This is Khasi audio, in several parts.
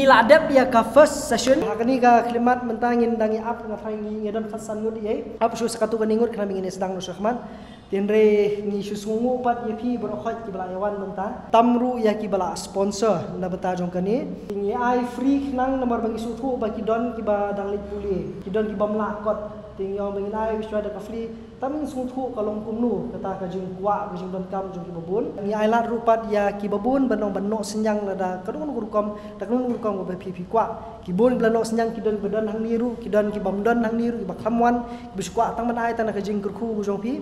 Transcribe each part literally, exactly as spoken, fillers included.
La dep ïa ka first session. Ha kane ka khyllipmat mynta ngin dang ïa ap, nga tharai ngi, ngi don khatsan ngut ïa. Ap shuh sa katto katne ngut khnang ba ngin ïa sdang noh shakhmat. Te hynrei ngi shu sngewnguh pat ïa phi baroh khoit kiba la ïa wan mynta. Tam ruh ïa kiba la sponsor na bynta jong kane. Ngi ai free khnang namar ba ngi sngewthuh ba ki don kiba dang leit pule, ki don kibym lah kot. Te ngi ong ba ngin ai shuwa da ka free. Tang ba ngin sngewthuh ka long kumno kata ka jingkwah, ka jingdonkam jong kiba bun. Ngi ai lad ruh pat ïa kiba bun ban ong ban noh synñiang lada ka don ka rukom, da ka don ka rukom kaba phi, phi kwah. Ki bun ba la noh synñiang, ki don kiba don hangne ruh, ki don kibym don hangne ruh, kiba kham wan, kiba shu kwah tang ban ai tang da ka jingkyrkhu jong phi.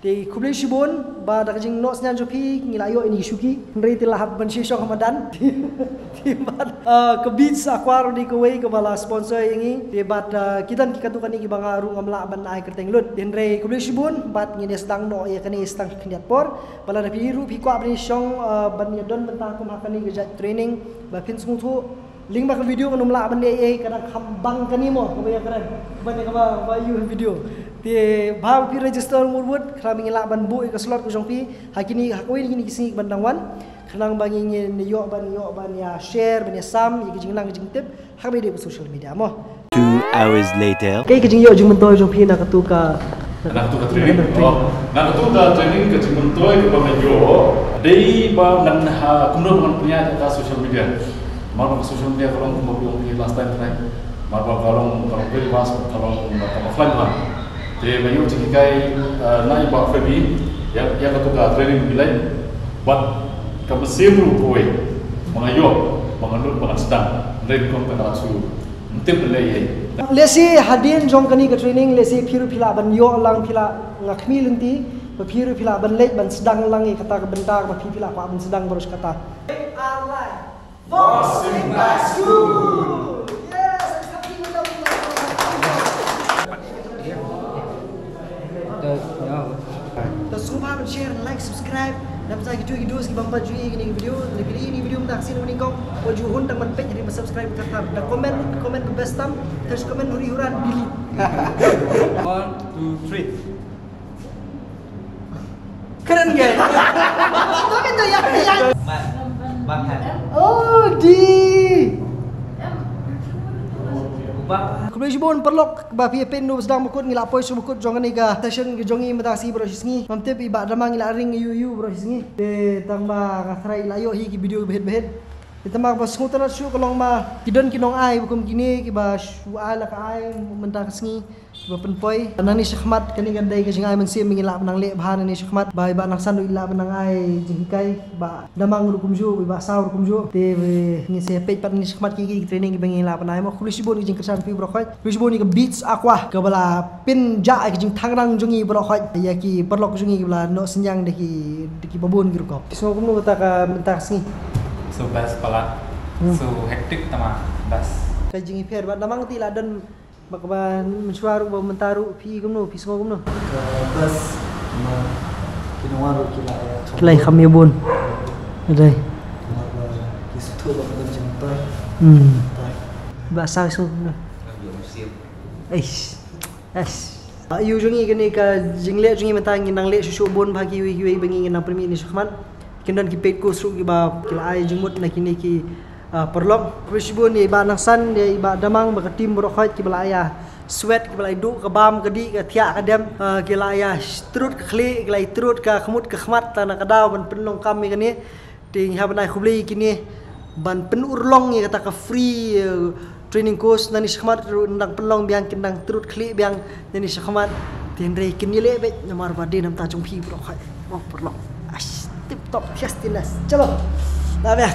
Te khublei shibun ba da ka jingnoh synñiang jong phi ngi la ïoh ïa kine ki shuki. Hynrei te la hap ban shu shong ha madan. Te bad, ah, ka Beats Aqua ruh dei kawei kaba la sponsor ïa ngi. Te bad, ah, ki don ki katto katne kiba nga ruh ngam lah ban ai kyrteng lut. Te hynrei khublei shibun bad ngin ïa sdang noh ïa kane sa tang khyndiat por. Ba lada phi ruh phi kwah ban ïa shong, ah, ban ïa don bynta kum ha kane ka jait training ba phin sngewthuh. Lyngba ka video ngan ym lah ban leh ei, ka dang kham bang kane mo, kaba ïa kren. Ban ïa kaba, kaba ïa video. Te bha ba phi register mut mut, khnang ba ngin lah ban buh ïa ka slot ka jong phi. Ha kine, ha kawei na kine ki sngi ban dang wan. Khnang ba ngin ïa ïoh ban, ïoh ban ïa share, ban ïa sam ïa ka jingnang ka jingtip ha kaba ïadei bad social media mo. Two hours later. Kaei ka jingïoh jingmyntoi jong phi na katu ka, na katu ka training? Oh, na katu ka training ka jingmyntoi kaba nga ïoh dei ba ngan ha kumno ba ngan pynïaid ïa ka social media. Namar ba social media ka long kumba phi ong phi last time trai. Namar ba ka long, ka long very vast, ka long kaba flying bha. Te nga ïoh jinghikai, eh, na i Bah Feby ïa, ïa katu ka training ba i leh. Bad ka mynsiem ruh kawei ba nga ïoh ba ngan lut ba ngan sdang. Hynrei rukom ka la shu ym tip ban leh ei. Lehse hadien jong kane ka training lehse phi ruh phi lah ban ïoh lang, phi lah, nga khmih lynti ba phi ruh phi lah ban leit ban sdang lang ïa kata ka bynta kaba phi, phi lah kwah ban sdang baroh shi katta. Boxing Back School. Yes, I'm happy with that. To sngewbha ban share, like, subscribe. Namar sa ki ju ki dos ki bym pat ju ïohi ïa kine ki video, lada phi ïohi ïa kine ki video mynta ka sngi na kane ka kong, wat ju hun tang ban peit hynrei ban subscribe ka kata. Da comment, comment ba best tam, tang comment huri hura delete. One, two, three. Kren ge. Ito, ito, ïa, ïa. Oh, di. Khublei shibun paralok ba phi ïa peit noh ba sdang ba kut, ngi la poi sha ba kut jong kane ka session ka jong ngi mynta ka sngi baroh shi sngi. Ngam tip i Bah Damang i la ring ïa u ïa u baroh shi sngi. Te tang ba nga tharai i la ïoh hi ki video beit beit. Te tang ba sngewtynnat shuh ka long ba ki don ki nongai ba kum kine kiba shu ai la ka ai mynta ka sngi. Ba pynpoi nangne shakhmat, kane kan dei ka jingai mynsiem ba ngin lah ban nang leh bha nangne shakhmat. Ba i Bah Nangsan ruh i lah ban nang ai jinghikai, Bah Damang ruh kumjuh, i Bah Saw ruh kumjuh. Te ngin sa peit pat nangne shakhmat ki, ki training kiba ngin lah ban ai mo. Khublei shibun ki jingkyrshan phi baroh khoit. Khublei shibun ïa ka Beats Aqua kaba la pynjah ïa ki jingthangrang jong ngi baroh khoit, ïa ki paralok jong ngi kiba la noh synñiang da ki, da kiba bun ki rukom. Phi sngew kumno kata ka mynta ka sngi? So best palat. Hmm. So hectic tang ma best. Ka jingïapher Bah Damang te i la don Ba kaba mynshuwa ruh ba mynta ruh phi kumno, phi sngew kumno? Ka best, ma ki nongwan ruh ki la ïa kham, ki la ïa kham ïa bun. Dei. Ma ba ki sngewthuh ba ka don jingmyntoi. Hmm. Ba sa sngew kumno? Eish. Eish. Ïa u jong ngi kane ka jingleh jong ngi mynta ngin nang leh shuh shuh bun bha kiwei kiwei ba ngi ngin nang pynmih ne shakhmat. Kin don ki paid course ruh kiba ki la ai jingmut na kine ki, ah, paralok. Khublei shibun ïa i Bah Nangsan, ïa i Bah Damang, bad ka team baroh khoit kiba la ïa sweat, kiba la ïa duh ka bam ka dih ka thiah ka dem, ah, ki la ïa trud ka khlieh, ki la ïa trud ka khmut ka khmat, tang na ka daw ban pynlong kam ïa kane. Te ngi hap ban ai khublei ïa kine ban pynurlong ïa kata ka free, eh, training course nangne shakhmat ruh, nang pynlong biang, kin nang trud khlieh biang nangne shakhmat. Te hynrei kin ïaleh beit namar ba dei na bynta jong phi baroh khoit. Oh, paralok. Ash, tip top, tastiness. Chalo. Love ya.